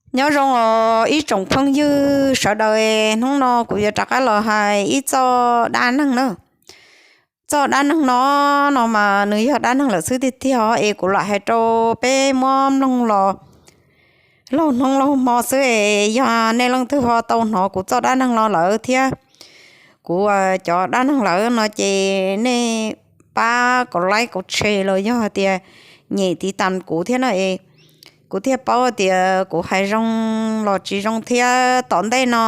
Nyob zoo os ib tsoom phooj ywg sawv daws, hnub no kuv yuav rov qab los hais ib txoj dab neeg na. Txoj dab neeg no, no mas nws yog dab neeg lawm xwb tiag tiag es kuv lam hais rau peb muab mloog los laug hnub laug hmo xwb es yog nej leej twg ho tau hnov kuv txoj dab neeg no lawm thiab kuv cov dab neeg lawm no ces nej pab kom like kom share los yog tias nyem tiv tas kuv thiab no es kuv thiaj paub tias kuv hais zoo los tsis zoo thiab tom ntej no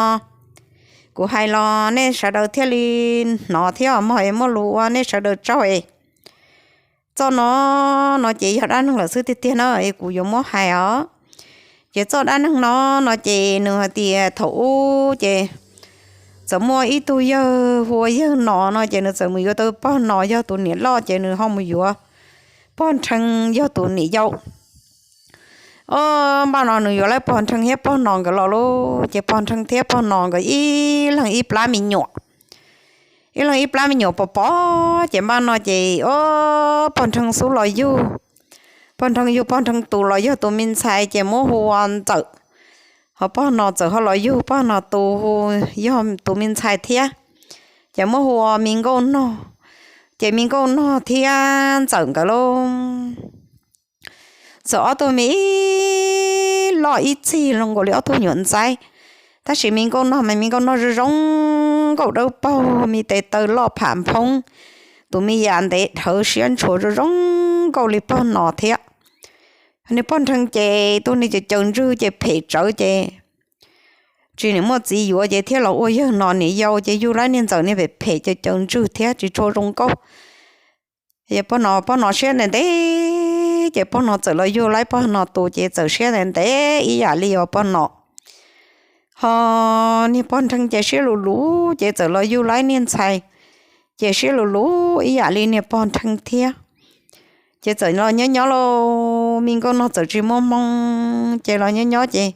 kuv hais los nej sawv daws thiaj li hnov thiab mog es muaj lus ua nej sawv daws tsaug es. Txoj no, no ces yog dab neeg lawm xwb tiag tiag na es kuv yuav muab hais os. Ces txoj dab neeg no, no ces nws hais tias thaum ub ces txawm muaj ib tug yawg hu ua yawg Nom no ces nws txawm mus yuav tau pog Nom yog tus niam loj ces nws ho mus yuav pog Nrhee yog tus niam yau. Os, npaj no nws yuav lawv pog Nrhee thiab pog Nom nkawd los lauj ces pog Nrhee thiab pog Nom nkawd ib leeg ib plab me nyuam. Ib leeg ib plab me nyuam pos pos ces npaj no ces os pog Nrhee xub los yug, pog Nrhee yug pog Nrhee tus los yog tus me ntxhais ces muab hu ua Ntxawm. Ho pog Nom txawm ho los yug pog Nom tus hu yog tus me ntxhais thiab, ces muab hu ua Me Nkauj Nog. Ces Me Nkauj Nog thiab Ntxawm nkawd lauj txawm ob tug me ib loj ib txig zoo nkaus li ob tug nyuam ntxaib. Tab sis Me Nkauj Nog mas Me Nkauj Nog zoo zoo nkauj dawb paug, me tes taw loj pham nphoob, tus me yam ntev dhawv siab ntshua zoo zoo nkauj li pog Nom thiab. Niag pog Nrhee ces tus niag caws caws ntswg ces phem tsawv ces tsis nim muaj txiv yuav ces thiaj los ua yawg Nom niam yau ces yug lawv niag Ntxawm niag phem phem caws caws ntswg thiab tsis tshua zoo nkauj. Pog Nom, pog Nom siab ntev ntev ces pog Nom txawm los yug lawv pog Nom tus ces txawm siab ntev ntev ib yam li os pog Nom. Ho niag pog Nrhee ces siab lus luv ces txawm los yug lawv niag ntxhais, ces siab lus luv ib yam li niag pog Nrhee thiab. Ces txawm los nyob nyob lauj, Me Nkauj Nog txawm tsis muaj hmoo ces los nyob nyob ces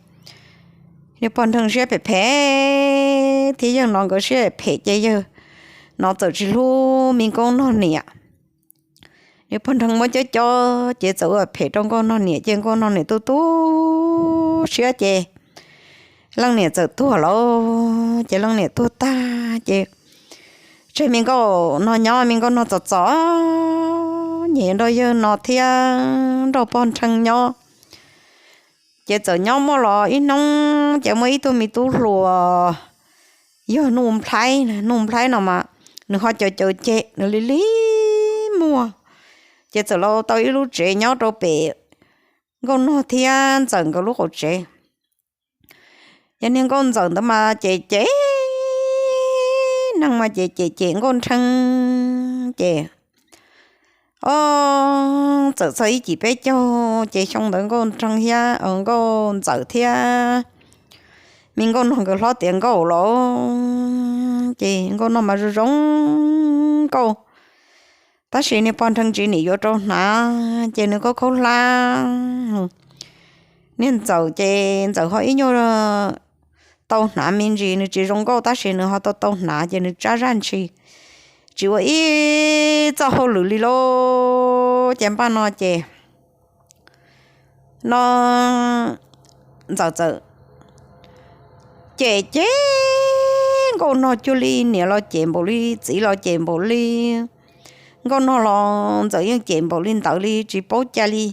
niag pog Nrhee siab phem phem thiab yawg Nom nkawd siab phem ces yawg Nom txawm tsis hlub Me Nkauj Nog niam. Niag pog Nrhee muab cob cob ces txawm ua phem rau Nkauj Nog niam ces Nkauj Nog niam tu tu siab ces leej niam txawm tuag lauj. Ces leej niam tuag tag ces tseg Me Nkauj Nog nyob, Me Nkauj Nog txom txom nyem nrog yawg Nom thiab nrog pog Nrhee nyob. Ces txawm nyob muaj los ib hnub ces muaj ib tug me tub hluas yog Nuj Nplhaib, Nuj Nplhaib no mas nws ho caws caws ceg, nws li li muag. Ces txawm los tau ib lub tsev nyob rau pem Nkauj Nog thiab Ntxawm nkawd lub qaum tsev. Yog niag Nkauj Ntxawm ntawd mas ces cem neeg mas ces cem cem Nkauj Nrhee ces ob, txawm txog ib cim peb caug ces xyoo ntawd Nkauj Nrhee thiab Nkauj Ntxawm thiab Me Nkauj Nog nkawd hlob tiav nkauj lawm ces Nkauj Nog mas zoo zoo nkauj. Tab sis niag pog Nrhee tsis nim yuav rau hnav ces nws khaub khaub hlab. Niag Ntxawm ces Ntxawm ho ib nyuag tau hnav me ntsis, nws tsis zoo nkauj tab sis nws ho tau tau hnav ces nws tsab zaj ntshis tsis ua ib txoj hauj lwm li lauj. Ces npaj no ces no Ntxawm txawm cem cem Nkauj Nog cuag li niam los cem npaum li, txiv los cem npaum li, Nkauj Nog los Ntxawm yeej cem npaum li ntawd li tsis paub cas li.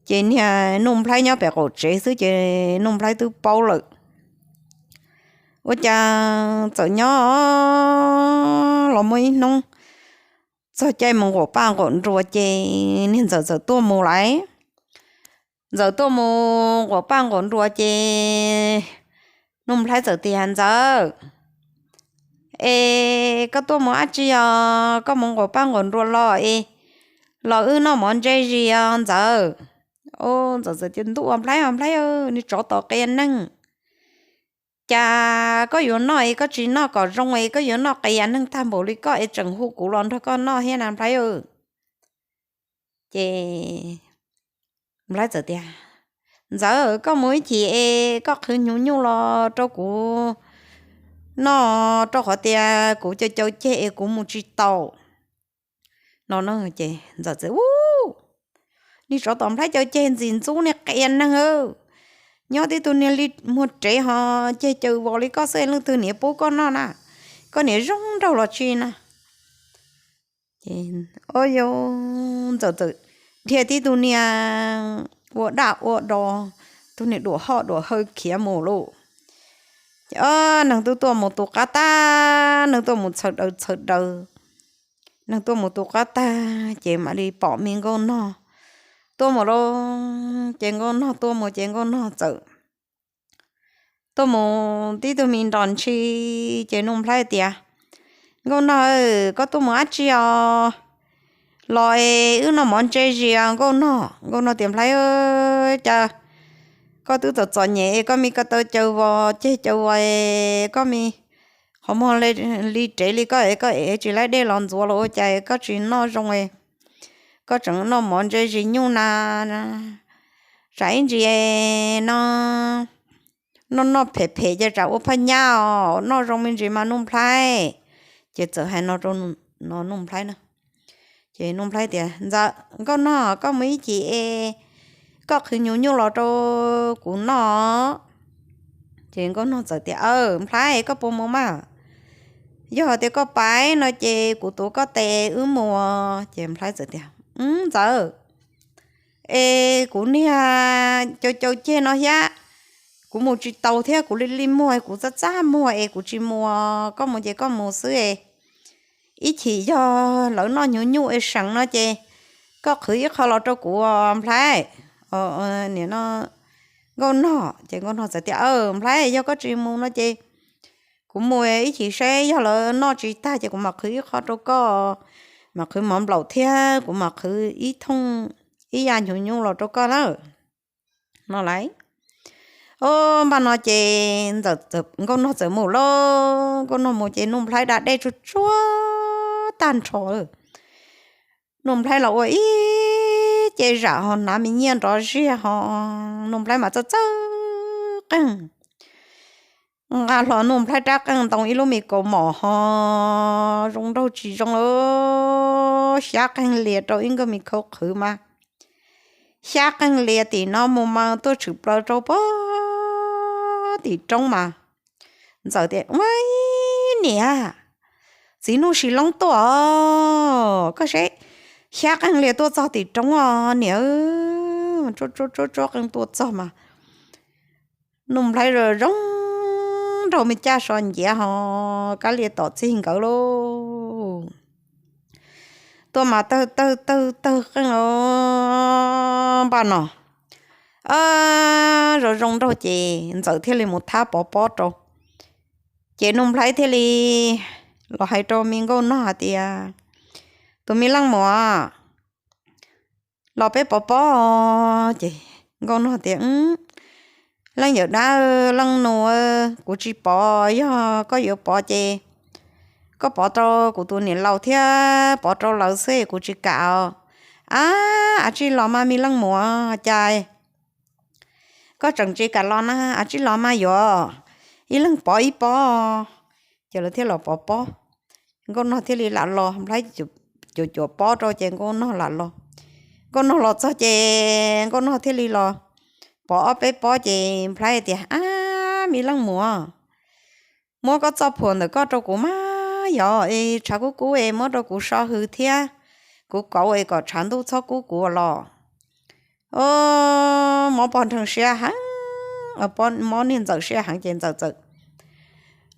Ces niag Nuj Nplhaib nyob pem qaum tsev xwb ces Nuj Nplhaib twb paub lawm. Ua cas txawm nyob los muaj ib hnub txog caij mus nquam paj nquam nruas ces niag Ntxawm txawm tuaj mus lawm. Ntxawm tuaj mus nquam paj nquam nruas ces Nuj Nplhaib txawm tias, Ntxawm, es koj tuaj mus dab tsi os? Koj mus nquam paj nquam nruas los es los wb noj mov ntse zis os Ntxawm. Ntxawm txawm tias, Ntuj, Nplhaib os Nplhaib, nws tsov tom qias neeg. Cas koj yuav noj es koj tsis noj kom zoo es koj yuav noj qias neeg tag npaum li koj es tseem hu kuv los nrog koj noj thiab na Nplhaib. Ces Nplhaib txawm tias, Ntxawm, koj mus ib chim es koj qhwv hnyuv nyuj los rau kuv noj, rau qhov tias kuv caw caw ceg es kuv mus tsis tau no. Ces Ntxawm txawm, Ub, niag tsov tom Nplhaib caw ceg ntxim ntxub niag qias neeg. Nyob tib tug niag li muag rev ho ceg caw vos li koj xwb leej twg niam pub koj noj na? Koj niam zoo nraug los tsis na? Ces, o, Ntxawm txawm dhia tib tug niag ua daj ua do, tug niag duam hoj duam hawv khiav mus lauj. Ces, o, neeg twb tuaj mus tus qab tag, neeg tuaj mus txhaws daws txhaws daws, neeg tuaj mus tus qab tag ces mam li pom me nkauj nog tuaj mus lauj. Ces nkauj nog tuaj mus ces nkauj nog txawm tuaj mus tib tug me nrov ntshi. Ces Nuj Nplhaib tias, Nkauj nog, koj tuaj mus dab tsi os? Los es wb noj mov ntse zis os Nkauj nog. Nkauj nog tias, Nplhaib, cas koj twb txom txom nyem es koj me ko taw caw vos ceg caw vos es koj me qhov muag li rev li koj es koj ev tsis laib dej los ntxuav los ua cas koj tsis noj zoo, koj tseem noj mov ntse zis nyuj na? Tsam ib ntsis no noj noj phem phem ces tsam ua phaj nyab os, noj zoo me ntsis mas Nuj Nplhaib. Ces txawm hais no rau Nuj Nplhaib na. Ces Nuj Nplhaib tias, Ntxawm, Nkauj nog, koj mus ib chim es koj qhwv hnyuv nyuj los rau kuv noj. Ces Nkauj nog txawm tias, Aw, Nplhaib, koj puas mus mas? Yog tias koj pais no ces kuv tuav koj tes wb mus. Ces Nplhaib txawm tias, Ntxawm, es kuv niag caw caw ceg no thiab, kuv mus tsis taus thiab kuv li li muag kuv txaj txaj muag es kuv tsis mus, koj mus ces koj mus xwb es ib chim yog lawv noj hnyuv nyuj es seem no ces koj qhwv ib qho los rau kuv Nplhaib. Nim no Nkauj nog, ces Nkauj nog txawm tias, Aw, Nplhaib, yog koj tsis mus no ces kuv mus ib chim seb yog lawv noj tsis tag ces kuv mam qhwv ib qho rau koj, mam qhwv mov nplaum thiab kuv mam qhwv ib thooj ib yam hnyuv nyuj los rau koj na. No lauj. O, npaj no ces Nkauj nog txawm mus lauj. Nkauj nog mus ces Nuj Nplhaib da dej tsuag tsuag tag nrho. Nuj Nplhaib los ua ib ce zam ho hnav me nyiaj nrov ziaj ho, Nuj Nplhaib mas txawj txawj qeej. Nqa hlo Nuj Nplhaib rab qeej ntoo ib lub me kaus mom ho zoo nraug tsis zoo lawm, xyab qeej lias rau ib nkawg me khau qhwv mas xyab qeej lias tim no mus mas tuaj tshwm plaws rau pag tim roob mas. Ntxawm tias, Ua, niam, txiv Nuj Sis Loob tuaj os, koj seb, xyab qeej lias tuaj txog tim roob os niam. Tsuab tsuab tsuab qeej tuaj txog mas Nuj Nplhaib zoo zoo nraug me caj so nciav ho kab lias tom txig nkawd lauj. Tuaj mas tawg tawg tawg tawg qeej os npaj no. Zoo zoo nraug ces Ntxawm thiaj li mus thab Pov Pob rau. Ces Nuj Nplhaib thiaj li los hais rau me nkauj nog hais tias, Tus me leej muam, los peb pov pob. Ces nkauj nog tias, Leej yawm dab, leej nus, kuv tsis pov, yog koj yuav pov ces koj pov rau kuv tus niam laus thiab pov rau lawv xwb, kuv tsis kam os. A, a tsis los mas me leej muam, cas koj tseem tsis kam los na, a tsis los mas yuav ib leeg pov ib pob. Ces lawv thiaj los pov pob. Nkauj nog thiaj li lam los, Nplhaib cuam cuam pob rau ces nkauj nog lam los. Nkauj nog los txog ces nkauj nog thiaj li los pov ob peb pob ces Nplhaib tias, A, me leej muam, muab koj txoj phuam ntawm koj rau kuv mas yog es tshav kub kub es muab rau kuv so hws thiab kuv kauv es kom tshav ntuj txhob kub kuv los. Mob pog nrheev siab heev, mob niag Ntxawm siab heev ces Ntxawm txawm,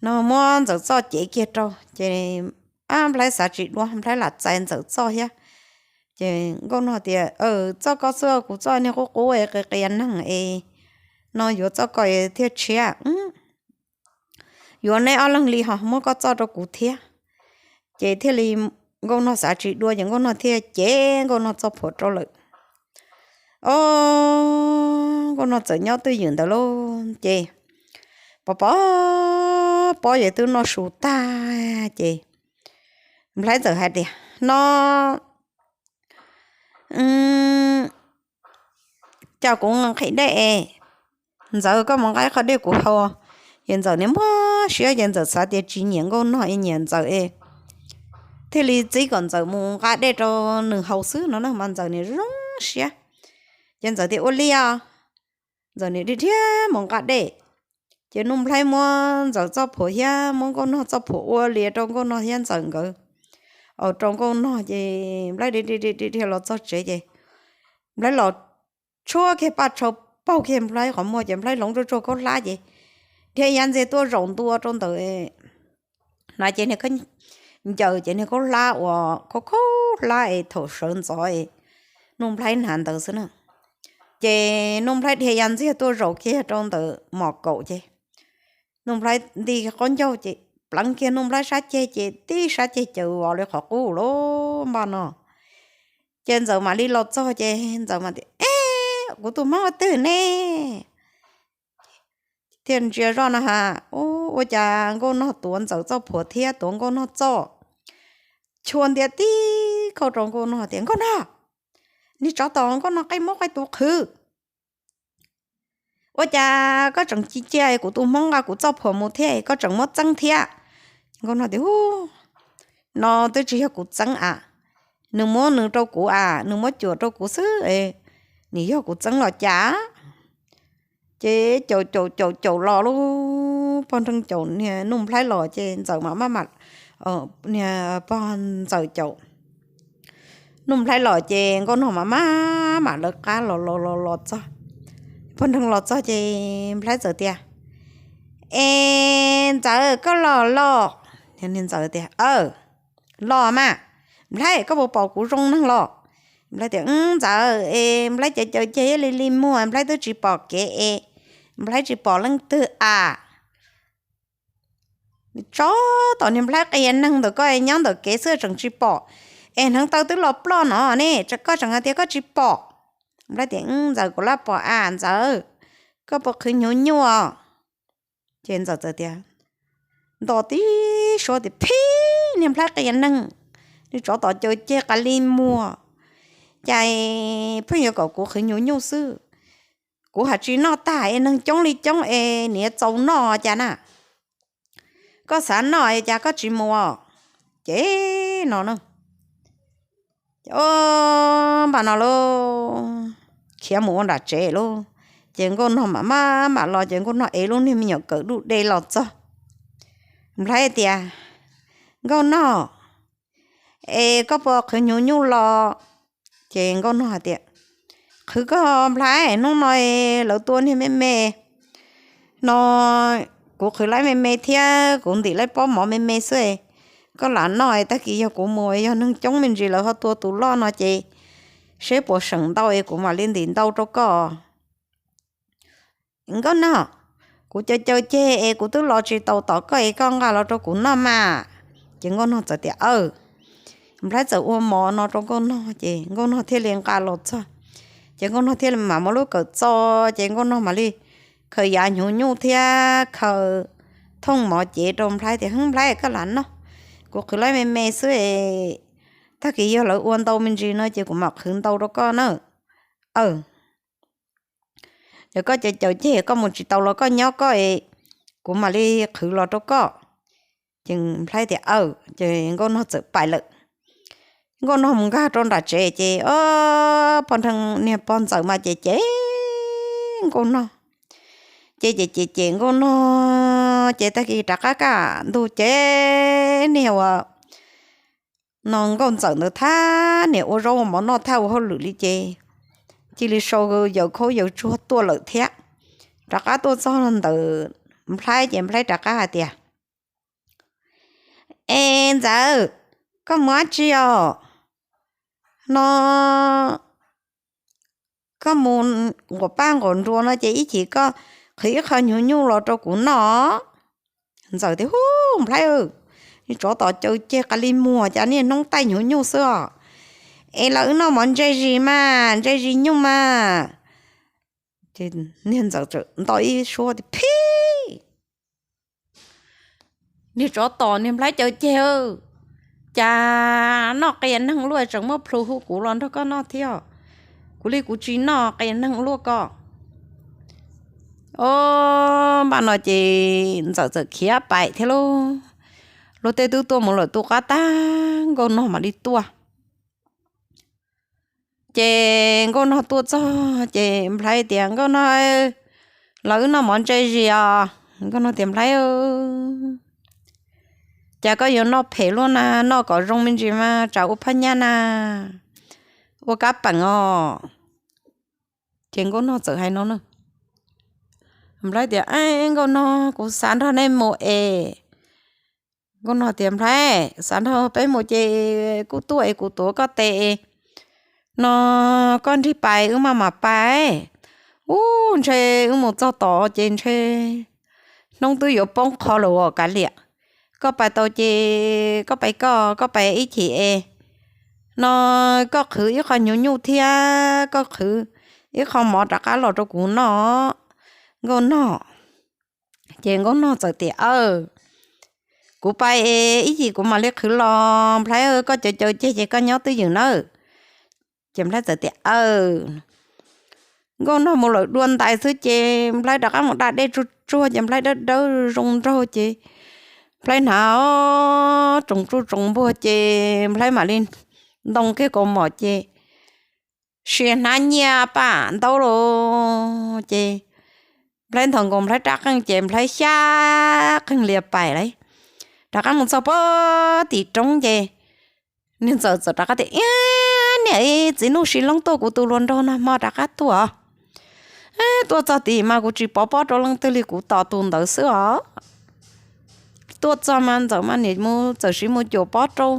no muab Ntxawm txoj cev kiag rau ces, a, Nplhaib xav tsis dua, Nplhaib lam txais Ntxawm txoj thiab. Ces nkauj nog tias, Txoj koj xwb, kuv txoj niag qub qub es qias qias neeg es, no yuav txoj koj thiaj tshiab. Yuav neb ob leeg li ho muab koj txoj rau kuv thiab. Ces thiaj li nkauj nog xav tsis dua ces nkauj nog thiaj cev nkauj nog txoj phuam rau lawm. O, nkauj nog txawm nyob twj ywm ntawd lauj ces pov pov pob ces twb noj su tag ces Nplhaib txawm hais tias, No, cas kuv nqhis dej es, Ntxawm, koj mus nqa ib qho dej kuv haus. Ces Ntxawm niag muaj siab ces Ntxawm xav tias tsis nyiam nkauj nog es nyiam Ntxawm es thiaj li txib kom Ntxawm mus nqa dej rau nws haus xwb no na, mas Ntxawm niag zoo siab. Ces Ntxawm tias, Ua li os. Ntxawm niam dhia dhia mus nqa dej. Ces Nuj Nplhaib muab Ntxawm txoj phuam thiab muab Nkauj Nog txoj phuam ua lias rau Nkauj Nog thiab Ntxawm nkawd, rau Nkauj Nog ces Nplhaib dhia dhia dhia los txog tsev ces Nplhaib los tshuab kiag paj tshau paug kiag Nplhaib qhov muag ces Nplhaib hloov tsuag tsuag khaub hlab ces dhia ya ntxiag tuaj zaum ntua rau ntawm na ces niag khaub ncaws ces niag khaub hlab uas khaub khaub hlab es thaum sawv ntxov Nuj Nplhaib hnav ntawd xwb na. Ces Nuj Nplhaib dhia ya ntxiag tuaj zaum kiag rau ntawm mom kaum ces Nuj Nplhaib nti qaub ncaug ces pleev kiag Nuj Nplhaib sab ceg ces tib sab ceg caws vov li qhov qub lawm npaj no. Ces Ntxawm mam li los txog ces Ntxawm mam tias, E, kuv tus hmoob ua twg ne? Thiaj ntsia zoj no ha, ua cas Nkauj Nog tuav Ntxawm txoj phuam thiab tuav Nkauj Nog txoj, chua ntiav tib khau rau Nkauj Nog tias, Nkauj Nog, niag tsov tom Nkauj Nog qe muab qe tus qhwv. Ua cas koj tseem ci cia kuv tus hmoob nqa kuv txoj phuam mus thiab koj tseem muab txeeb thiab? Nkauj Nog tias, No twb tsis yog kuv txeeb a, nws muab nws rau kuv a, nws muab cuam rau kuv xwb, nws yog kuv txeeb los cas? Ces caum caum caum caum los lub pog nreeg caum niag Nuj Nplhaib los ces Ntxawm mam maj mam, niag pog Ntxawm caum Nuj Nplhaib los ces Nkauj Nog mam maj mam lawv qab los los los los txog. Pog nreeg los txog ces Nplhaib txawm tias, E, Ntxawm koj los los? Ntxawm tias, Aw, los mas. Nplhaib, koj puas pom kuv zoo neeg los? Nplhaib tias, Ntxawm, es Nplhaib cav caw ceg ib li li muag Nplhaib twb tsis pom kev es Nplhaib tsis pom leej twg a. Tsov tom niag Nplhaib qias neeg ntawm koj nyob ntawm kev xwb tseem tsis pom, es hneev taw twb los ploj no ne, koj tseem hais tias koj tsis pom. Nplhaib tias, Ntxawm, kuv lab pom a Ntxawm, koj puas qhwv hnyuv nyuj? Ces Ntxawm txawm tias, nto tib suab tias, Phib, niag Nplhaib qias neeg, niag tsov tom caw ceg qas li muag, cas pheej yuav kom kuv qhwv hnyuv nyuj xwb. Kuv hais tsis noj tag es neeg coob li coob es niam txaus noj cas na. Koj xav noj cas koj tsis mus? Ces no na, npaj no lauj, khiav mus ua nram tsev lauj. Ces Nkauj Nog mam maj mam los ces Nkauj Nog ev lub niag me nyuam kawm duj de los txog. Nplhaib tias, Nkauj Nog, es koj puas qhwv hnyuv nyuj los? Ces Nkauj Nog hais tias, Qhwv koj Nplhaib, hnub no lawv tua niag me me no, kuv qhwv laib me me thiab kuv ntim laib pob mov me me xwb. Koj lam noj, tag kis yog kuv mus yog neeg coob me ntsis lawv ho tua tus loj no ces seb puas seem ntau es kuv mam li ntim ntau rau koj. Nkauj Nog, kuv caw caw ceg es kuv twb los tsis tau tom koj es koj nqa los rau kuv noj mas. Ces Nkauj Nog txawm tias, Aw. Nplhaib txawm ua mov no rau Nkauj Nog ces Nkauj Nog thiaj li nqa los txog. Ces Nkauj Nog thiaj li mam muab lub kawm txo, ces Nkauj Nog mam li khaws yav hnyuv nyuj thiab khaws thooj mov cev rau Nplhaib tias, Hwb Nplhaib, koj lam noj, kuv qhwv laib me me xwb es tag kis yog lawv ua ntau me ntsis no ces kuv mam qhwv ntau rau koj na. Aw, yog koj caw caw ceg koj mus tsis tau los koj nyob koj es kuv mam li qhwv los rau koj. Ces Nplhaib tias, Aw. Ces Nkauj Nog txawm pais lawm. Nkauj Nog mus nkag rau nram tsev ces o, pog nreeg niag pog Ntxawm mas ces ces Nkauj Nog, ces ces ces ces Nkauj Nog ces tag kis rov qab kaj ntug ces niag ua no Nkauj Ntxawm ntawd thab niam ua zaub ua mov noj thab ua hauj lwm li ces cia li sau yaws khaub yaws tsuag tuaj lawm thiab. Rov qab tuaj txog ntawm Nplhaib ces Nplhaib rov qab hais tias, Es Ntxawm, koj mus dab tsi os? No koj mus nquam paj nquam nruas no ces ib chim koj qhwv ib qho hnyuv nyuj los rau kuv noj. Ntxawm tias, Hub Nplhaib, tsov tom caw ceg qas li muag cas niaj hnub taij hnyuv nyuj xwb os. Es los wb noj mov ntse zis mas, ntse zis nyuj mas. Niag Ntxawm nto ib suab tias, Phib! Niag tsov tom niag Nplhaib caw ceg, cas noj qias neeg luaj tseem muab plhu hu kuv los nrog koj noj thiab. Kuv li kuv tsis noj qias neeg luaj ko. O, npaj no ces Ntxawm txawm khiav pais thiab lauj. Luag tej twb tuaj mus lawm tu qab tag, Nkauj Nog mam li tuaj. Ces Nkauj Nog tuaj txog ces Nplhaib tias, Nkauj Nog, los wb noj mov ntse zis os. Nkauj Nog tias, Nplhaib, cas koj yuav noj phem luaj na, noj kom zoo me ntsis mas tsam ua phaj nyaj na, ua kab peem os. Ces Nkauj Nog txawm hais no na, Nplhaib tias, Nkauj Nog, kuv xav nrog nej mus es. Nkauj Nog tias, Nplhaib, xav nrog peb mus ces kuj tuaj es kuv tuav koj tes no, koj nrig pais wb maj mam pais. Ub, ntshe wb mus txog tod ces ntshe hnub twb yuav poob qho lawm os kav liam. Koj pais tau ces koj pais koj, koj pais ib chim es no, koj qhwv ib qho hnyuv nyuj thiab koj qhwv ib qho mov rov qab los rau kuv noj, Nkauj Nog. Ces Nkauj Nog txawm tias, Aw, kuv pais es ib chim kuv mam li qhwv los, Nplhaib, koj caw caw ceg ces koj nyob twj ywm nawb. Ces Nplhaib txawm tias, Aw. Nkauj Nog mus lawm dua ntais xwb ces Nplhaib rov qab mus da dej tsuag tsuag ces Nplhaib dawb dawb zoo nraug ces Nplhaib hnav tsoos tsuj tsoos npuag ces Nplhaib mam li ntoo kiag kaus mom ces sia hnab nyiaj pam ntaub los ces Nplhaib nthos nkaus Nplhaib rab qeej ces Nplhaib xyab qeeg lias pais lawm. Rov qab mus txog pem tim roob ces niag ntxawm txawm rov qab tias, Niam, txiv Nuj Sis Loob tuaj, kuv tus hluas nraug nag hmo rov qab tuaj. Tuaj txog tim mas kuv tsis pov pob rau leej twg li, kuv tos tus ntawd xwb os. Tuaj txog mas ntxawm mas niam mus txawm siv mus cuam pob rau,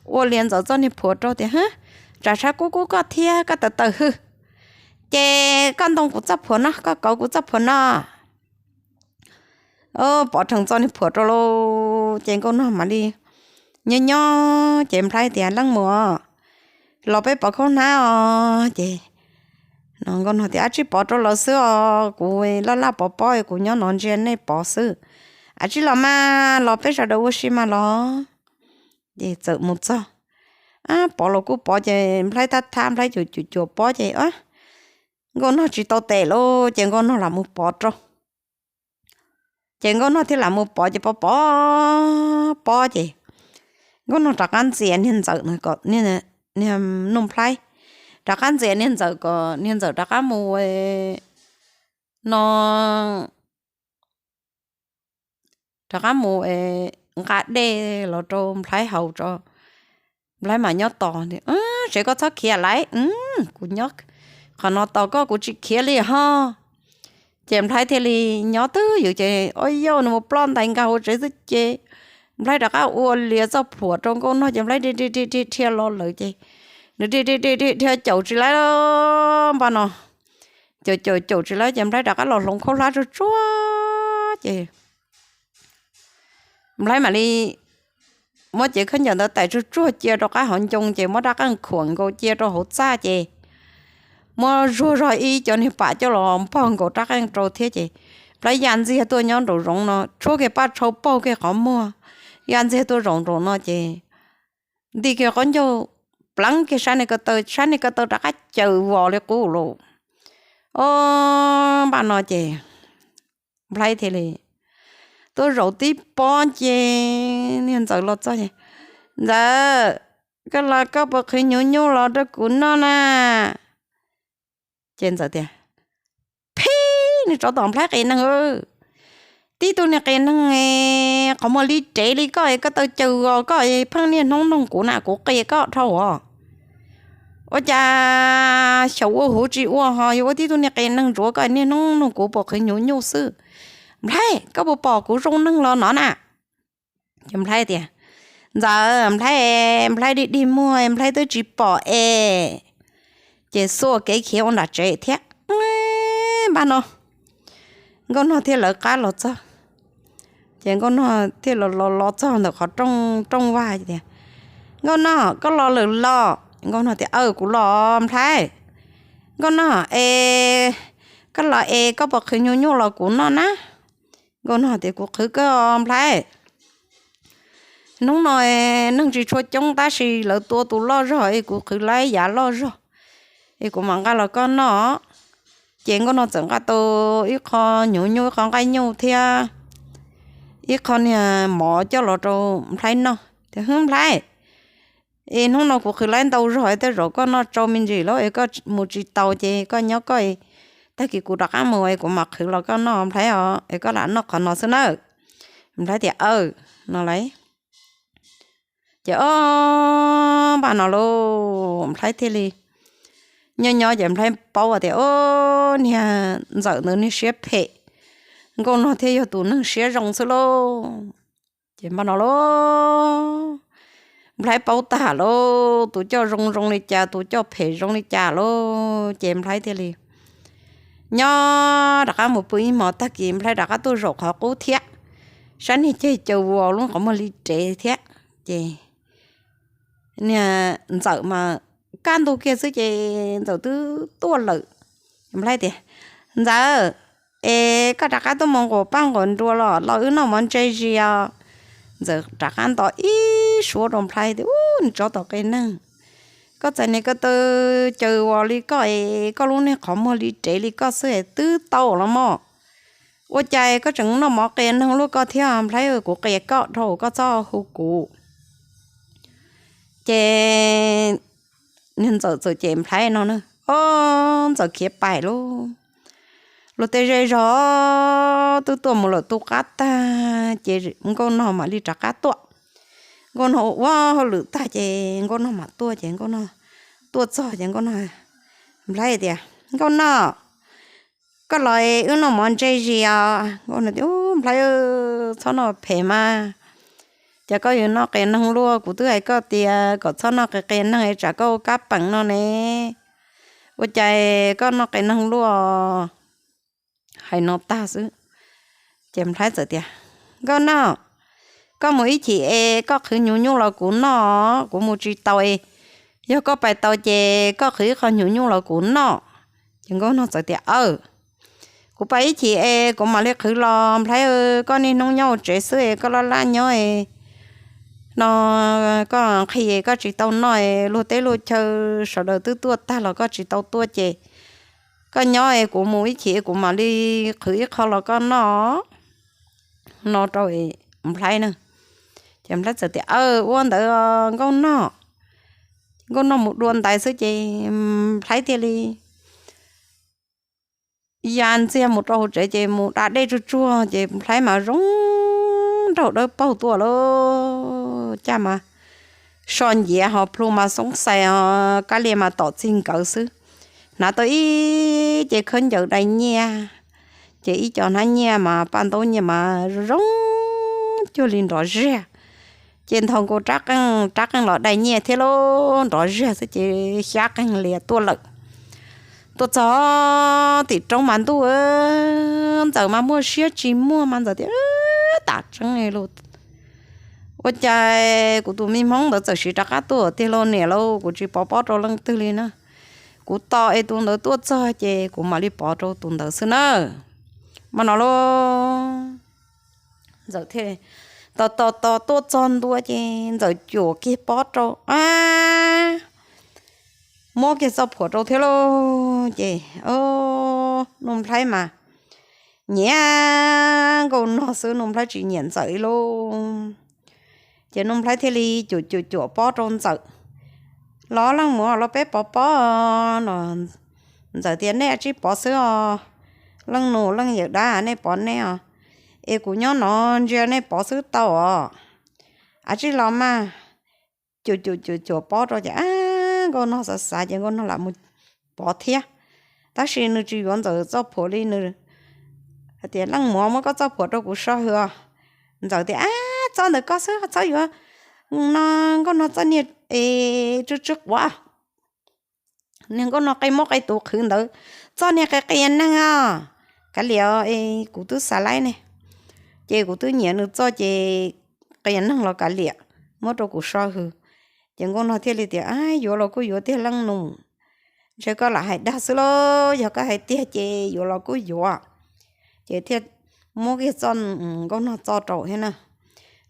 ua lias ntxawm txoj niag phuam rau tias, Tsam tshav kub kub koj thiab koj tawm tawm hwj, ces koj ntoo kuv txoj phuam no, koj kauv kuv txoj phuam no. Pov rhees txoj niag phuam rau lauj, ces Nkauj Nog mam li nyob nyob ces Nplhaib tias, Leej muam, los peb pov khaub hnab os. Ces Nkauj Nog tias, Ab tsi pov rau lawv xwb os, kuv laj laj pov pob, kuv nyob no ntsia nej pov xwb. Ab tsi los mas, los peb sawv daws ua si mas los. Ces txawm mus txog, pov los kuj pov ces Nplhaib thab thab Nplhaib cuam cuam pob ces Nkauj Nog tsis tau tes lauj, ces Nkauj Nog lam mus pov rau. Ces Nkauj Nog thiaj lam mus pov ces pov pov pob ces Nkauj Nog rov qab ntxias niag ntxawm, niag Nuj Nplhaib, rov qab ntxias niag ntxawm kom niag ntxawm rov qab mus no, rov qab mus nqa dej los rau Nplhaib haus tso, Nplhaib mam nyob tos. Tsev koj txhob khiav lawm, kuv nyob qhov no tos koj kuv tsis khiav li ho. Ces Nplhaib thiaj li nyob twj ywm ces ua yauj nws mus ploj ntais nkag hauv tsev xwb ces Nplhaib rov qab ua lias txoj phuam rau Nkauj Nog ces Nplhaib dhia dhia dhia dhia los lawm ces nws dhia dhia dhia dhia caum tsis laib npaj no, caum caum caum tsis laib ces Nplhaib rov qab los hloov khaub hlab tsuag tsuag ces Nplhaib mam li muab cev khaub ncaws ntawd tais tsuag tsuag cia rau qab hauv ncoo ces muab rab qeej khuam nkaus cia rau hauv txaj ces muab zuag zog ib co niag pam coj los npog nkaus rab qeej rau thiab ces Nplhaib ya ntxiag tuaj nyob nraum zoov no tshuab kiag paj tshau paug kiag qhov muag, ya ntxiag tuaj zaum nraum no ces nti kiag qaub ncaug pleev kiag sab niag ko taw, sab niag ko taw rov qab caws vos li qub lauj. Ob npaj no ces Nplhaib thiaj li tuaj zaum tib pob ces niag ntxawm los txog ces, Ntxawm, koj los koj puas qhwv hnyuv nyuj los rau kuv noj na? Ces ntxawm tias, Phib, niag tsov tom Nplhaib qias neeg, tib tug niag qias neeg qhov muag li rev li koj, koj tau caws os, koj pheej niaj hnub nug kuv na, kuv qias koj dhau os. Ua cas xyaum ua huv tsis ua ho yuav ua tib tug niag qias neeg ntsuav koj niaj hnub nug kuv puas qhwv hnyuv nyuj xwb. Nplhaib, koj puas pom kuv zoo neeg los no na? Ces Nplhaib tias, Ntxawm, Nplhaib, Nplhaib dig dig muag, Nplhaib twb tsis pom es. Ces xuas kev khiav ua nram tsev thiab. Npaj no Nkauj Nog thiaj lawv qab los txog. Ces Nkauj Nog thiaj los los los txog ntawm qhov rooj rooj vag tias, Nkauj Nog, koj los lawm los? Nkauj Nog tias, Aw, kuv los Nplhaib. Nkauj Nog, es koj los es koj puas qhwv hnyuv nyuj los kuv noj na? Nkauj Nog tias, Kuv qhwv koj Nplhaib. Hnub no neeg tsis tshua coob tab sis lawv tua tus loj zog es kuv qhwv laib yav loj zog es kuv mam nqa los koj noj. Ces Nkauj Nog txawm nqa tau ib qho hnyuv nyuj, ib qho nqaij nyuj thiab ib qho niag mov coj los rau Nplhaib noj tias, Hwb Nplhaib, es hnub no kuv qhwv laib ntau zog, tej zaum koj noj tsau me ntsis lawm es koj mus tsis taus ces koj nyob koj, tag kis kuv rov qab mus es kuv mam qhwv los koj noj Nplhaib os, es koj lam noj qhov no xwb nawb. Nplhaib tias, Aw, no lauj. Ces o, npaj no lauj, Nplhaib thiaj li nyob nyob ces Nplhaib paub tias, o, niag Ntxawm ntawd niag siab phem, Nkauj Nog thiaj yog tus neeg siab zoo xwb lauj. Ces npaj no lauj, Nplhaib paub tag lauj, tus coj zoo zoo li cas, tus coj phem zoo li cas lauj. Ces Nplhaib thiaj li nyob rov qab mus pw ib hmos, tag kis Nplhaib rov qab tuaj zaum qhov qub thiab, saib niag ceg caw vos lub qhov muag li rev thiab. Ces niag Ntxawm mas kaj ntug kiag xwb ces Ntxawm twb tuaj lawm. Nplhaib tias, Ntxawm, es koj rov qab tuaj mus nquas paj nquas nruas los los wb noj mov ntse zis os. Ntxawm rov qab nto ib suab rau Nplhaib tias, Ub, niag tsov tom qias neeg, koj txawm niag ko taw caws vos li koj es koj lub niag qhov muag li rev li koj xwb es twb tau los mog. Ua cas koj tseem noj mov qias neeg luaj koj thiab Nplhaib, kuv qias koj dhau koj txhob hu kuv. Ces niag Ntxawm txawm cem Nplhaib no na, o, Ntxawm khiav pais lauj. Luag tej zej zog twb tuaj mus lawm tu qab tag ces Nkauj Nog mam li rov qab tuaj. Nkauj Nog ua hauj lwm tag ces Nkauj Nog mam tuaj ces Nkauj Nog tuaj txog ces Nkauj Nog, Nplhaib tias, Nkauj Nog, koj los wb noj mov ntse zis os. Nkauj Nog tias, Ub, Nplhaib, txhob noj phem mas, ces koj yuav noj qias neeg luaj, kuv twb hais koj tias kom txhob noj qias qias neeg es tsam koj ua kab peem no ne, ua cas koj noj qias neeg luaj. Hais no tag xwb ces Nplhaib txawm tias, Nkauj Nog, koj mus ib chim es koj qhwv hnyuv nyuj los kuv noj, kuv mus tsis tau es yog koj pais tau ces koj qhwv ib qho hnyuv nyuj los kuv noj. Ces Nkauj Nog txawm tias, Aw, kuv pais ib chim es kuv mam li qhwv los. Nplhaib, koj niaj hnub nyob hauv tsev xwb es koj laj laj nyob no, koj nqhis koj tsis tau noj, luag teb luag chaw sawv daws twb tuaj tag los koj tsis tau tuaj ces koj nyob es kuv mus ib chim kuv mam li qhwv ib qho los koj noj, no rau Nplhaib na. Ces Nplhaib txawm tias, Aw, ua ntawd Nkauj Nog. Nkauj Nog mus dua ntaiv xwb ces Nplhaib thiaj li ya ntxiag mus rau hauv tsev ces mus da dej tsuag tsuag ces Nplhaib mas zoo nraug dawb paug tuaj lauj, caj mas so nciav ho plhu mas xoob xais ho kab lia mas tom txig nkawd xwb. Hnav tau ib ce khaub ncaws dai nyiaj, ces ib co hnab nyiaj mas paj ntaub nyiaj mas zoo cuag li nrov ziag. Ces nthos nkaus rab qeej rab qeej los dai nyiaj thiab lauj, nrov ziag xwb ces xyab qeej lias tuaj lawm. Tuaj txog tim roob mas ntuj, Ntxawm mas muaj siab tsis muaj mas Ntxawm tias, Tam tseeb lauj, ua cas kuv tus me Hmoob ntawd txawm siv rov qab tuaj tiag lauj niam lauj, kuv tsis pov pob rau leej twg li na. Kuv tos es tus ntawd tuaj txog ces kuv mam li pov rau tus ntawd xwb na. Mas no lauj, Ntxawm thiaj tos tos tos tuaj txog ntua ces Ntxawm cuam kiag pob rau, a, muab kiag txoj phuam rau thiab lauj. Ces Nuj Nplhaib mas nyiam Nkauj Nog xwb, Nuj Nplhaib tsis nyiam Ntxawm lauj. Ces Nuj Nplhaib thiaj li cuam cuam cuam pob rau Ntxawm. Los leej muam los peb pov pob no. Ntxawm tias, Nej tsib pov xwb os, leej nus leej yawm dab, nej pov nej os, es kuv nyob no ntsia nej pov xwb tau os. A, tsij los mas. Cuam cuam cuam cuam pob rau ces a, Nkauj Nog xav xav ces Nkauj Nog lam mus pov thiab. Tab sis nws tsis yuav Ntxawm txoj phuam li, nws hais tias, Leej muam, muab koj txoj phuam rau kuv so hwm os. Ntxawm tias, A, txoj ntawm koj xwb, txhob yuav no, Nkauj Nog txoj niag es tsw tsw quav, niag Nkauj Nog qe muab qe tus qhwv ntawd, txoj niag qe qias neeg os. Kav liam, kuv twb xav laib ne, ces kuv twb nyiam nws txoj ces qias neeg los kav liam, muab rau kuv so hwm. Ces Nkauj Nog thiaj li tias, A, yuav los kuj yuav tiag leej nus, ntshe koj lam hais dag xwb lauj, yog koj hais tiag ces yuav los kuj yuav. Ces thiaj muab kiag txoj, Nkauj Nog txoj rau thiab na.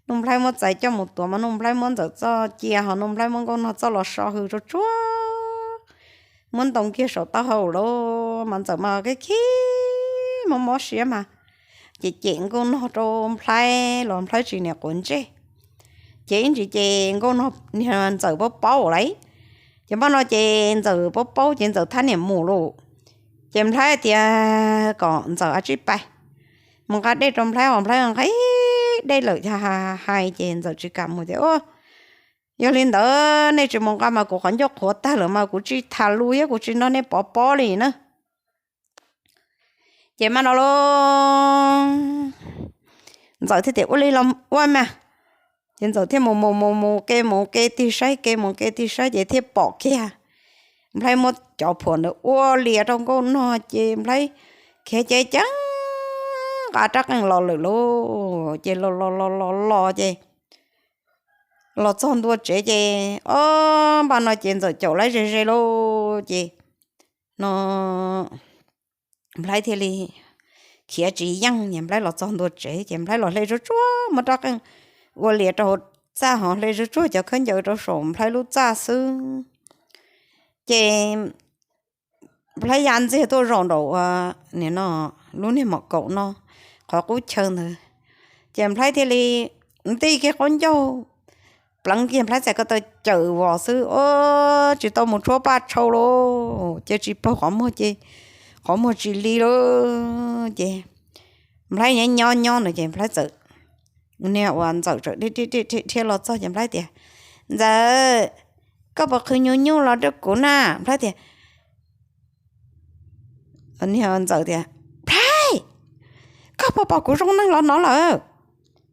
Nuj Nplhaib muab txais coj mus tuav mas Nuj Nplhaib muab Ntxawm txoj cia ho Nuj Nplhaib muab Nkauj Nog txoj los so hwm tsuag tsuag, muab ntoo kiag saum taub hau lauj. Mas Ntxawm mas khib khib mob mob siab mas, ces cem Nkauj Nog rau Nplhaib los Nplhaib tsis niam quav ntsej. Ces ib ntsis ces Nkauj Nog, Ntxawm paub paub lawm, ces npaj no ces Ntxawm paub paub ces Ntxawm thab niam mus lauj. Ces Nplhaib tias kom Ntxawm a tsib pais mus nqa dej rau Nplhaib, ho Nplhaib nqa dej lawm hais ces Ntxawm tsis kam mus tias, Yog li ntawd nej tsis mus nqa mas kuv qhov ncauj qhuav tag lawm mas kuv tsis tham lus thiab kuv tsis nrog nej pov pob li na. Ces mas no los Ntxawm thiaj tias, Ua li los ua mas. Ces Ntxawm thiaj mus mus mus mus ke mus ke tig saib ke mus ke tig saib ces thiaj pom kiag Nplhaib muab cov phuam ntawd ua lias rau Nkauj Nog ces Nplhaib khiav ceev ceev nqa rab qeej los lawm lauj. Ces los los los los los ces los txog ntua tsev ces, o, npaj no ces Ntxawm caum lawv ze ze lauj. Ces no Nplhaib thiaj li khiav tsis yeej, Nplhaib los txog ntua tsev ces Nplhaib los hle tsuag tsuag muab rab qeej ua lias rau hauv txaj ho hle tsuag tsuag cov khaub ncaws rau saum Nplhaib lub txaj xwb. Ces Nplhaib ya ntxiag tuaj zaum nraum ua, nim no lub niag mom kaum no qhov qub chaw ntawd, ces Nplhaib thiaj li nti kiag qaub ncaug pleev kiag Nplhaib txhais ko taw cawm vos xwb, o, tsis tau mus tshuab paj tshau lauj, ces tsis paug qhov muag ces qhov muag tsis li lauj. Ces Nplhaib nyob nyob nyob no ces Nplhaib txawm, niag uas Ntxawm txawm dhia dhia los txog ces Nplhaib tias, Ntxawm, koj puas qhwv nyuj nyuj los rau kuv na? Nplhaib tias, niag Ntxawm tias, Nplhaib, koj puas pom kuv zoo neeg los no lawm?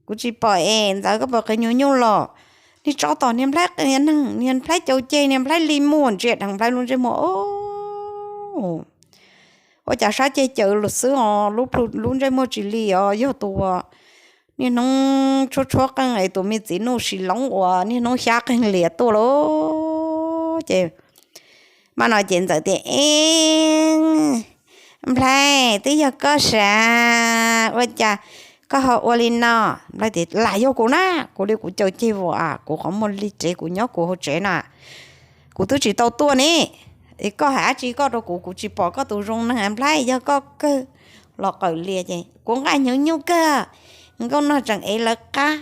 Kuv tsis pom es Ntxawm, koj puas qhwv nyuj nyuj los? Niag tsov tom niag Nplhaib qi neeg, niag Nplhaib caum ceg, niag Nplhaib li muag ntsia dheev Nplhaib lub ntsej muag, o, ua cas sab ceg caws los xwb os, lub ntsej muag tsis li os, yog tus niaj hnub tshuab tshuab qeej es tus me txiv nuj sis loov uas niaj hnub xyab qeej lias tuaj lauj. Ces mas no ces Ntxawm tias, E, Nplhaib, twb yog koj sav, ua cas koj ho ua li no? Nplhaib tias, Lam yog kuv na, kuv li kuv caum ceg vos a, kuv qhov muag li rev kuv nyob kuv hauv tsev na, kuv twb tsis tau tuaj ne. Koj hais dab tsi koj rau kuv, kuv tsis pom koj tus zoo neeg. Nplhaib, yog koj kawg los qawm lias ces kuv nqa hnyuv nyuj kawg, Nkauj Nog tseem ev lawv qab.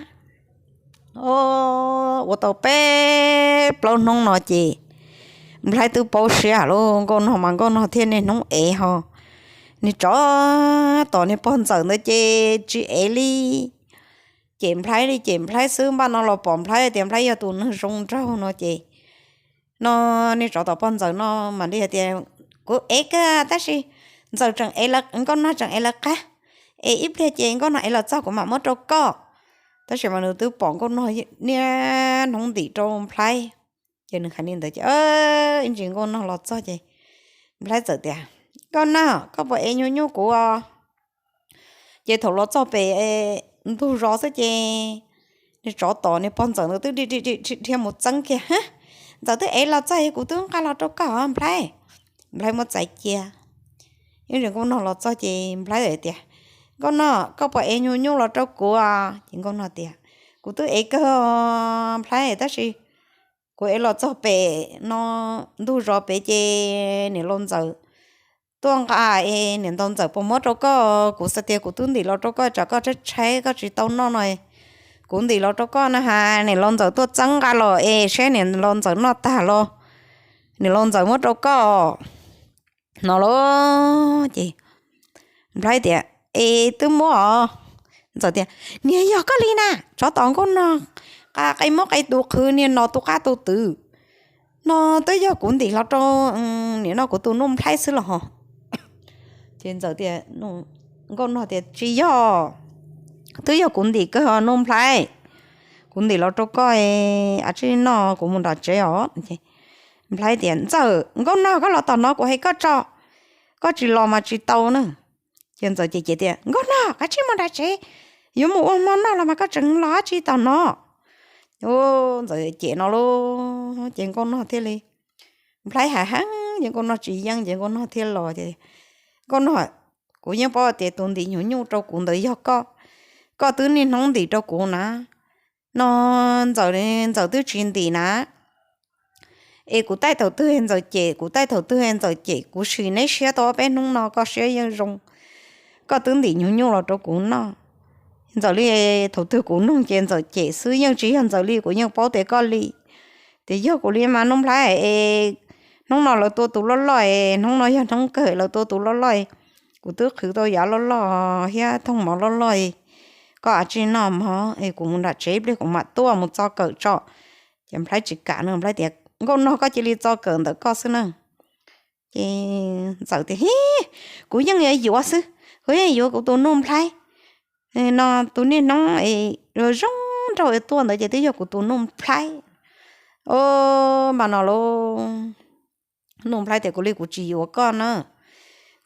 Ua tau peb plaub hnub no ces Nplhaib twb paub siab lauj, Nkauj Nog mas Nkauj Nog thiaj niaj hnub ev ho. Niag tsov tom niag pog Ntxawm ntawd ces tsis ev li. Ces Nplhaib li ces Nplhaib xwb, npaj no los pom Nplhaib tias Nplhaib yog tus neeg zoo nraug no ces, no niag tsov tom pog Ntxawm no mas li hais tias, Kuv ev kawg tab sis Ntxawm tseem ev, Nkauj Nog tseem ev lawv qab, es ib pliag ces Nkauj Nog ev los txog kuv mam muab rau koj. Tab sis mas nws twb pom Nkauj Nog niaj hnub ntim rau Nplhaib. Ces nws hais li ntawd ces ib ntsis Nkauj Nog los txog ces Nplhaib txawm tias, Nkauj Nog, koj puas ev nyuj nyuj kuv os? Ces thaum los txog pem ntug zos xwb ces niag tsov tom niag pog Ntxawm ntawd twb dhia mus txeeb kiag, Ntxawm twb ev los txog es kuv twb nqa los rau koj Nplhaib. Nplhaib muab txais cia. Ib ntsis Nkauj Nog los txog ces Nplhaib tias, Nkauj Nog, koj puas ev nyuj nyuj los rau kuv? Ces Nkauj Nog tias, Kuv twb ev kawg Nplhaib tab sis kuv ev los txog pem no ntug zos pem ces niam laus Ntxawm tuaj nqa es niam laus Ntxawm puas muab rau koj? Kuv xav tias kuv twb ntim los rau koj tsam koj tshaib tshaib koj tsis tau noj no, kuv ntim los rau koj na has, niam laus Ntxawm tuaj txeeb nqa los es saib niam laus Ntxawm noj tag los niam laus Ntxawm muab rau koj no lauj. Ces Nplhaib tias, Es twb muab os. Ntxawm tias, Niag yog koj li na, tsov tom Nkauj Nog qe muab qe tus qhwv niag no tus qab tus twg no, twb yog kuv ntim los rau nim no kuv tus nuj Nplhaib xwb los ho. Ces Ntxawm tias, Nkauj Nog tias, Tsis yog, twb yog kuv ntim kawg nuj Nplhaib, kuv ntim los rau koj, a tsij noj kuv mus nram tsev os. Nplhaib tias, Ntxawm, Nkauj Nog koj los tom no kuv hais koj tso, koj tsis los mas tsis tau na. Ces Ntxawm cem cem tias, Nkauj Nog, kav tsij mus nram tsev, yuav mus ua hmo noj los mas koj tseem los dab tsi tom no? Ntxawm cem no lauj, ces Nkauj Nog thiaj li, Nplhaib hais heev ces Nkauj Nog tsis yeej ces Nkauj Nog thiaj los ces, Nkauj Nog, kuv yeej paub tias tus ntim hnyuv nyuj rau kuv ntawd yog koj, koj twb niaj hnub ntim rau kuv na. No Ntxawm, Ntxawm twb tsis ntim na, es kuv taij thaum twg Ntxawm cem, kuv taij thaum twg Ntxawm cem, kuv sim neb siab tau ob peb hnub no koj siab yeej zoo, koj twb ntim hnyuv nyuj los rau kuv noj. Ntxawm li, thaum twg kuv nug ces Ntxawm cem xwb, yeej tsis yog Ntxawm li, kuv yeej paub tias koj li. Tias yog kuv li mas nuj Nplhaib es Hnub no lawv tua tus loj loj, hnub no yog hnub kawg lawv tua tus loj loj. Kuv twb qhwv tau yav loj loj thiab thooj mov loj loj. Koj a tsis noj mov es kuv mus nram tsev ib pliag kuv mam tuaj mus txo kawm tso. Ces Nplhaib tsis kam no, Nplhaib tias, Nkauj Nog, koj cia li txo kawm ntawm koj xwb na. Ces Ntxawm tias, Hi, kuv yeej yuav yuav xwb, kuv yeej yuav kuv tus Nuj Nplhaib. No tus niaj hnub zoo nraug tuaj ntawd ces twb yog kuv tus Nuj Nplhaib. O, mas no lauj, Nuj Nplhaib tias, Kuv li kuv tsis yuav koj na.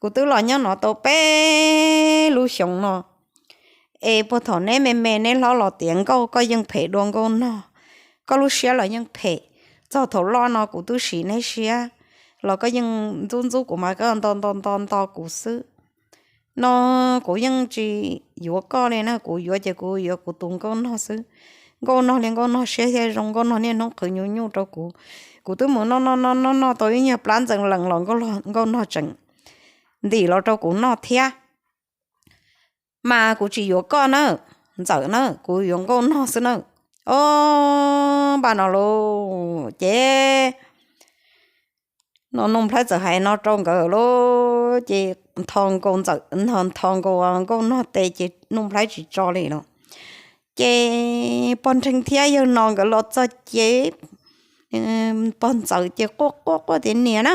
Kuv twb los nyob no tau peb lub xyoos no, es puag thaum neb me me neb hlob los tiav nkauj, koj yeej phem dua Nkauj Nog, koj lub siab los yeej phem. Txog thaum loj no kuv twb sim neb siab los koj yeej ntxub ntxub kuv mas koj nto nto nto nto kuv xwb. No kuv yeej tsis yuav koj li na, kuv yuav ces kuv yuav kuv tus Nkauj Nog xwb. Nkauj Nog li Nkauj Nog siab thiaj zoo, Nkauj Nog niaj hnub qhwv nyuj nyuj rau kuv. Kuv twb mus noj noj noj noj noj tau ib nyuag plab ntxees lees los Nkauj Nog tseem ntim los rau kuv noj thiab. Mas kuv tsis yuav koj na, Ntxawm na, kuv yuav Nkauj Nog xwb na. O, npaj no lauj, ces no Nuj Nplhaib txawm hais no rau nkawd lauj, ces Nthos Nkaus Ntxawm, Nthos Nkaus Nkauj Nog tes ces Nuj Nplhaib tsis tso li lauj. Ces pog Nrheeg thiab yawg no nkawd los txog ces pog Ntxawm ces quaj quaj quaj tias, Niam na,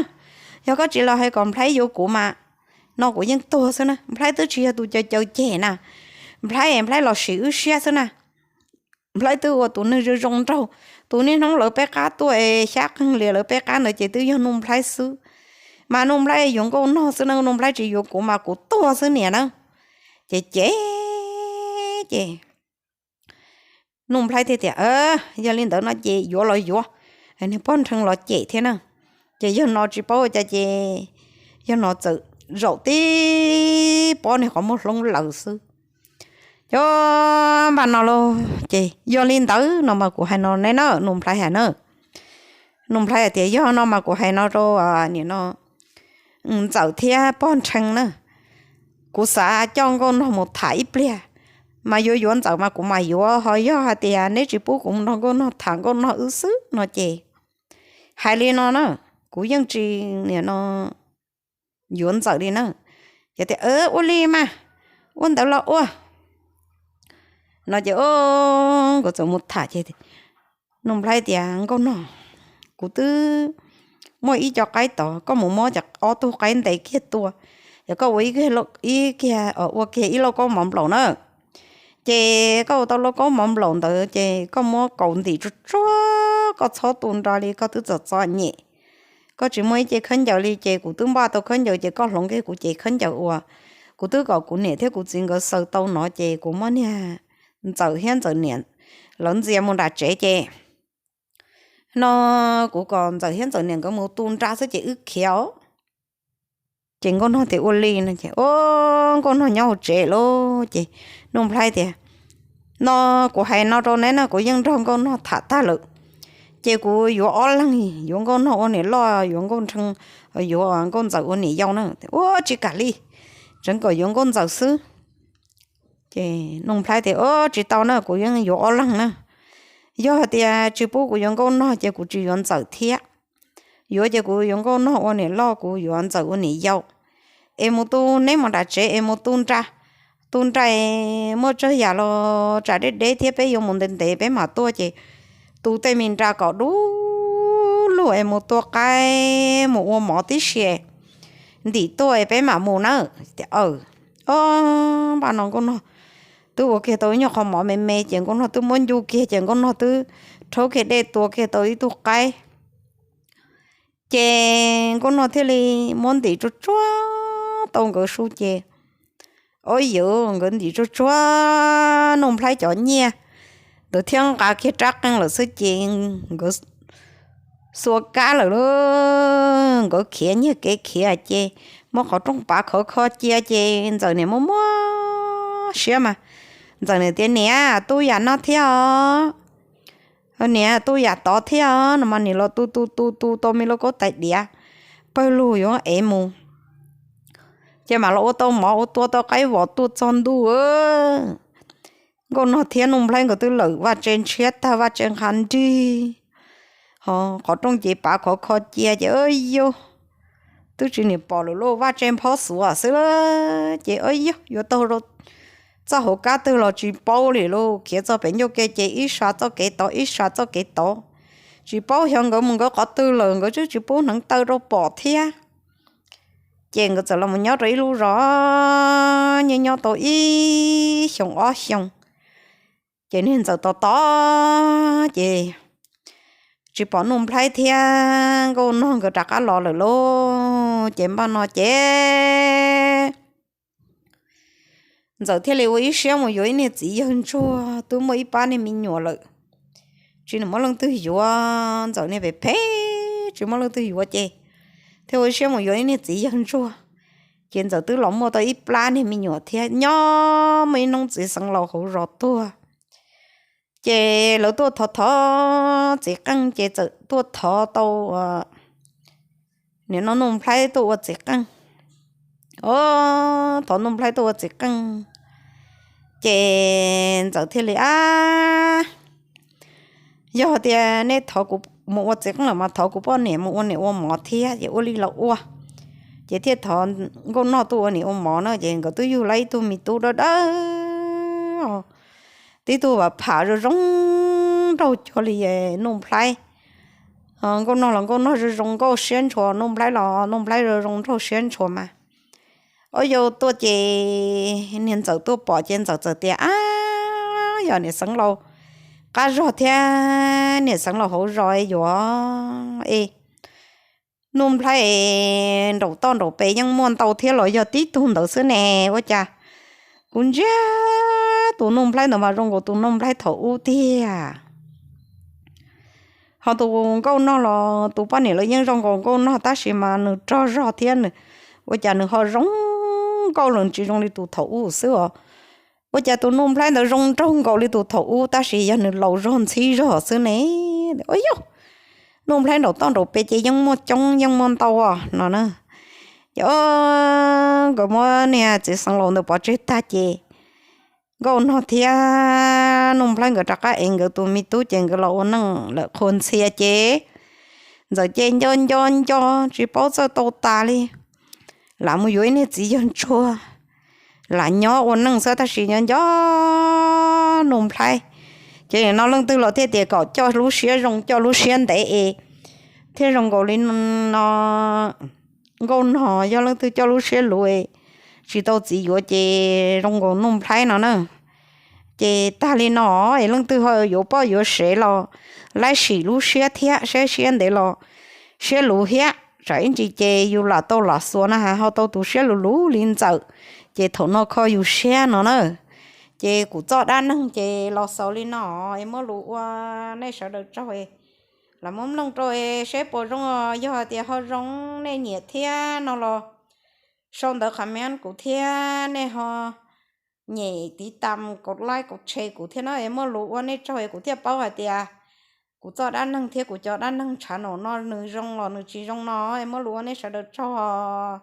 yog koj tsis los hais kom Nplhaib yuav kuv mas no kuv yeej tuag xwb na. Nplhaib twb tsis yog tus caw caw ceg na, Nplhaib, Nplhaib los sim wb siab xwb na. Nplhaib twb ua tus neeg zoo zoo nraug, tus niaj hnub lawv peb qab tuaj es xyab qeeg lias lawv peb qab ntawd ces twb yog Nuj Nplhaib xwb. Mas Nuj Nplhaib yuav Nkauj Nog xwb na, Nuj Nplhaib tsis yuav kuv mas kuv tuag xwb niam na. Ces ces ces Nuj Nplhaib thiaj tias, Yog li ntawd no ces yuav los yuav. Niag pog Nrheeg los cem thiab na. Ces yawg no tsis paub ua cas ces yawg no txawm zaum tib pob niag qhov muag hloob lawm xwb. Ces npaj no lauj, ces yog li ntawd no mas kuv hais no ne na, Nuj Nplhaib hais na. Nuj Nplhaib hais tias, Yog no mas kuv hais no rau nim no Ntxawm thiab pog Nrheeg na, kuv xav coj Nkauj Nog mus tham ib pliag, mas yuav yuav Ntxawm mas kuv mam yuav, ho yog hais tias neb tsis pub kuv mus nrog Nkauj Nog tham, Nkauj Nog wb xwb no ces hais li no na, kuv yeej tsis nim no yuav Ntxawm li na. Ces tias, Ua li mas, ua ntawd los ua no ces nkawd txawm mus tham ces Nuj Nplhaib tias, Nkauj Nog, kuv twb muaj ib co qaib tod, koj mus muab cov ob tug qaib ntes kiag tua, ces koj ua ib kiag, ua kiag ib lauj kaub mov nplaum na. Ces koj ua tau lauj kaub mov nplaum ntawd ces koj muab kaus ntim tsuag tsuag, koj txhob tu nra li, koj twb txom txom nyem. Koj tsis muaj ib ce khaub ncaws li ces kuv twb npaj tau khaub ncaws ces koj hloov kiag kuv ces khaub ncaws uas kuv twb kom kuv niam thiab kuv txiv nkawd xaws tau no ces kuv muab niag Ntxawm thiab Ntxawm niam lawv ntxias mus nram tsev ces no kuv kom Ntxawm thiab Ntxawm niam nkawd mus tu nra xwb ces wb khiav os. Ces Nkauj Nog tias, Ua li no ces, o, Nkauj Nog nyob hauv tsev lauj. Ces Nuj Nplhaib tias, No kuv hais no rau neb no, kuv yeej nrog Nkauj Nog tham tag lawm. Ces kuv yuav ob leeg, yuav Nkauj Nog ua niam loj, yuav Nkauj Nrheeg, yuav Nkauj Ntxawm ua niam yau na. Ua tsis kam li, tseev kom yuav Nkauj Ntxawm xwb. Ces Nuj Nplhaib tias, Ua tsis tau na, kuv yeej yuav ob leeg na. Yog hais tias tsis pub kuv yuav Nkauj Nog ces kuv tsis yuav Ntxawm thiab. Yuav ces kuv yuav Nkauj Nog ua niam loj, kuv yuav Ntxawm ua niam yau. Es mus tu, neb mus nram tsev es mus tu nra, tu nra, muaj tsawg yam los tsam deb deb thiab peb yuav mus ntev ntev peb mam tuaj ces tu tej me nra kom dub lug es mus tua qaib mus ua mov tib si, ntim tuaj es peb mam mus na. Tias, Aws. O, npaj no Nkauj Nog twb ua kiag tau ib nyuag qho mov me me ces Nkauj Nog twb muab ncu kiag ces Nkauj Nog twb rhaub kiag dej tua kiag tau ib tug qaib. Ces Nkauj Nog thiaj li muab ntim tsuag tsuag tau nkawd su ces, o yawg, nkawd ntim tsuag tsuag Nuj Nplhaib cov nyiaj ntawd thiab nqa kiag rab qeej lawm xwb ces nkawd xuas kab lawm lauj. Nkawd khiav nyiag kev khiav ces muab qhov rooj pav khov kho cia ces Ntxawm niam muaj muaj siab mas Ntxawm niam tias, Niam, tu yam no thiab os. Niam, tu yam tod thiab os. No mas niam los tu tu tu tu tau me lauj kaub tais diav pawg lug yuav ev mus, ces mam los ua tau mov ua tua tau qaib vos tuaj txog ntuj. Nkauj Nog thiab Nuj Nplhaib nkawd twb lawm vaj tse ntshiab tag vaj tse nqha nrig, Qhov rooj ces pav khov kho cia ces yog twb tsis niam pom lawm lauj, vaj tse nphob xuav xwb ces yog yuav taug rau txoj hauv kab twg los tsis paub li lauj. Khiav txog pem ncauj ke ces ib sab txoj kev tod ib sab txoj kev tod, tsis paub xyov nkawd mus nkawd qhov twg lawm, nkawd twb tsis pub hneev taw rau pom thiab. Ces nkawd txawm los mus nyob rau ib lub zos, nyob nyob tau ib xyoo ob xyoo, ces niag ntxawm tos tos ces tsis pom Nuj Nplhaib thiab Nkauj Nog nkawd rov qab los lawm lauj. Ces npaj no ces ntxawm thiaj li ua ib siab mus yuav ib niag txiv yawg ntsuag twb muaj ib pab niag me nyuam lawm, tsis muaj leej twg yuav, ntxawm niag phem phem tsis muaj leej twg yuav ces thiaj ua ib siab mus yuav ib niag txiv yawg ntsuag. Ces ntxawm twb los muaj tau ib plab niag me nyuam thiab, nyob muaj ib hnub txiv xeev laus hauv zos tuag, ces lawv tuaj thov thov txiv qeej ces txawm tuaj thov tau nim no Nuj Nplhaib tuaj ua txiv qeej. Thov Nuj Nplhaib tuaj ua txiv qeej, ces ntxawm thiaj li, ab, yog tias nej thov kuv mus ua txiv qeej lawm mas thov kuv poj niam mus ua niam ua mov thiab. Ces ua li los ua, ces thiaj thov Nkauj Nog tuaj ua niam ua mov na. Ces nkawd twb yug lawm ib tug me tub dawb dawb, tib tug vam pham zoo zoo nraug cuag li Nuj Nplhaib. Nkauj Nog los Nkauj Nog zoo zoo nkauj siab ntshua, Nuj Nplhaib los Nuj Nplhaib zoo zoo nraug siab ntshua mas. Ob yau tuaj ces niag ntxawm tuaj pom ces ntxawm txawm tias, ab, yog niam xeev laus qab zog thiab niam xeev laus hauv zos yuav es Nuj Nplhaib nraum toj nraum pes yeej muaj ntau thiab los yog tib tug ntawd xwb ne. Ua cas kuv ntsia tus Nuj Nplhaib ntawd mas zoo nkaus tus Nuj Nplhaib thaum ub tiag. Ho tus Nkauj Nog los tus poj niam los yeej zoo nkaus Nkauj Nog tab sis mas nws rog zog thiab, ua cas nws ho zoo nkauj los tsis zoo li tus thaum ub xwb os. Ua cas tus Nuj Nplhaib ntawd zoo nraug nkaus li tus thaum ub tab sis yog nws laus zog ntxhib zog xwb ne. Yog Nuj Nplhaib nraum toj nraum pes ces yeej muaj coob yeej muaj ntau no na. Ces nkawd muab niag txiv xeev laus ntawd pov tseg tag ces Nkauj Nog thiab Nuj Nplhaib nkawd rov qab ev nkawd tus me tub ces nkawd los ua neej lawm qhuas ntxhia ces ntxawm ces nco nco nco tsis paub txawj tau tas li, lam mus yuav ib niag txiv yawg ntsuag, lam nyob ua neej xwb tab sis nco nco Nuj Nplhaib. Ces nim no leej twg los thiaj tias kom coj lub siab zoo coj lub siab ntev es thiaj zoo nkaus li no. Nkauj Nog yog leej twg coj lub siab luv tsis tau txiv yuav ces zoo nkaus Nuj Nplhaib no na. Ces tag li no es leej twg ho yuav poj yuav sev los laib sim lub siab thiab saib siab ntev los siab luv thiab, tsam ib ntsis ces yus lam tau lam xuas na has ho tau tus siab luv luv li ntxawm, ces thaum no kho yus siab no na. Ces kuv txoj dab neeg ces los xaus li no es muab lus ua nej sawv daws tsaug, lam muab mloog rau seb puas zoo. Yog hais tias ho zoo nej nyiam thiab no los sau ntawv comment kuv thiab, nej ho nyem tiv tam kaum like kaum share kuv thiab na es muab lus ua nej tsaug es kuv thiaj paub hais tias kuv txoj dab neeg thiab kuv cov dab neeg tshav no no nws zoo los nws tsis zoo no es muab lus ua nej sawv daws tsaug os.